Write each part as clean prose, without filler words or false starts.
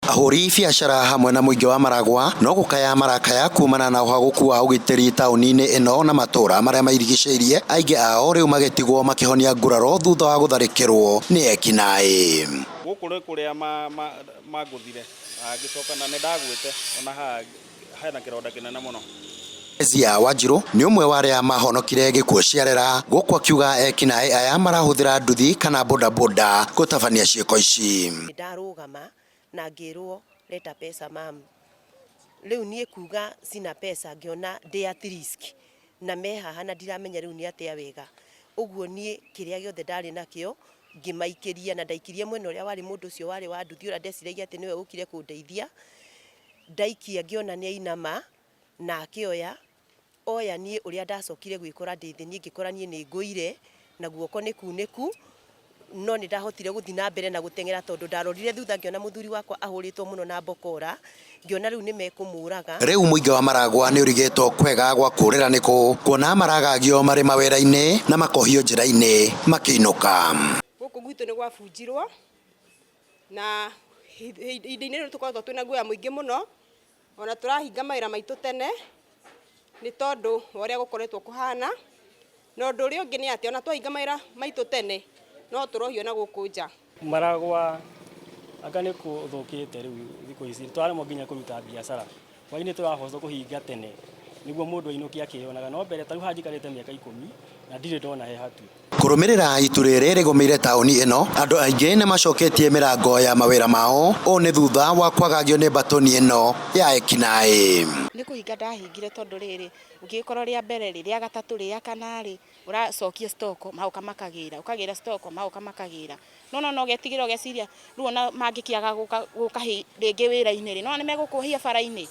Ahũri biacara hamwe na mũingĩ wa Maragwa no gũkaya marakaya kumana na ũhagũku wa ũgitĩri taũni-inĩ ĩno na matũra marĩa mairigicĩirie, aingĩ ao rĩu magĩtigwo makĩhonia nguraro thutha wa gũtharĩkĩrwo nĩ ekinaĩ. Gũkũ nĩ kũrĩa mangũthire ngĩcoka na nĩ ndagwĩte ona haha hena kĩronda kĩnene mũno. Ezia Wanjiru nĩ ũmwe wa arĩa mahonokire gĩkuũ ciarera, gũkũ akiuga ekinaĩ aya marahũthĩra nduthi kana bodaboda gũtabania ciĩko ici. Ndarũgama na ngĩrwo, "Leta pesa, mam." Rĩu niĩ kuga sina pesa, ngĩona ndĩ at risk na me haha na ndiramenya rĩu nĩ atĩa wega. Ũguo niĩ kĩrĩa gĩothe ndarĩ nakĩo ngĩmaikĩria, na ndaikirie mwena ũrĩa warĩ mũndũ ũcio warĩ wa nduthi, ũrĩa ndeciragia atĩ nĩwe ũkire kũndeithia. Ndaikia, ngĩona nĩ ainama na akĩoya oya. Niĩ ũrĩa ndacokire gwĩkora ndĩ thĩ, niĩ ngĩkora niĩ nĩ ngũire na guoko nĩ kunĩku, no nĩ ndahotire gũthiĩ na mbere na gũteng'era, tondũ ndarorire thutha ngĩona mũthuri wakwa ahũrĩtwo mũno na mbokora, ngĩona rĩu nĩ mekũmũraga. Rĩu mũingĩ wa Maragwa nĩ ũrigĩtwo kwega gwa kũrĩra nĩkũ, kuona maragagio marĩ mawĩra-inĩ na makohio njĩra-inĩ makĩinũka. Gũkũ gwitũ nĩ gwabunjirwo na ihinda-inĩ rĩrĩ tũkoretwo twĩna guoya mũingĩ mũno, ona tũrahinga mawĩra maitũ tene nĩ tondũ wa ũrĩa gũkoretwo kũhana. Na ũndũ ũrĩa ũngĩ nĩ atĩ ona twahinga mawĩra maitũ tene, no tũrohio na gũkũ nja. Maragwa anga nĩ kũthũkĩte rĩu thikũ ici, twaremwo nginya kũruta biacara. Hwainĩ tũrahocwo kũhinga tene nĩguo mũndũ ainũke akĩyonaga, no mbere tarĩu haha njikarĩte mĩaka 10 na ndirĩ ndona he hatu. Kũrũmĩrĩra itu rĩrĩ rĩgũmĩire taũni ĩno, andũ aingĩ nĩ macoketie mĩrango ya mawĩra mao. Ũũ nĩ thutha wa kwagagio nĩ mbatũni ĩno ya ekinaĩ. Nĩ kũhinga ndahingire, tondũ rĩrĩ ũngĩgĩkorwo rĩa mbere rĩ, rĩa gatatũ rĩ, rĩa kana rĩ, ũracokia stock, magoka makagĩra, ũkagĩra stock, magoka makagĩra, no no ũgetigĩra, ũgeciria rĩu ona mangĩkĩaga gũka gũka rĩngĩ wĩra-inĩ rĩ, no nĩ megũkũhia bara-inĩ,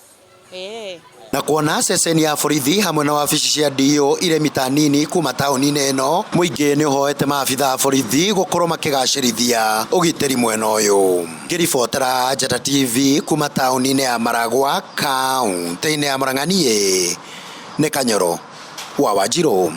ĩĩ. Na kuona ceceni ya borithi hamwe na wabici cia DO irĩ mita nini kuma taũni-inĩ ĩno, mũingĩ nĩ ũhoete maabitha a borithi gũkorwo makĩgacĩrithia ũgitĩri mwena ũyũ. Ngĩribotera Njata TV kuma taũni-inĩ ya Maragwa, kaũntĩ-inĩ ya Murang'a, niĩ nĩ Kanyoro wa Wanjirũ.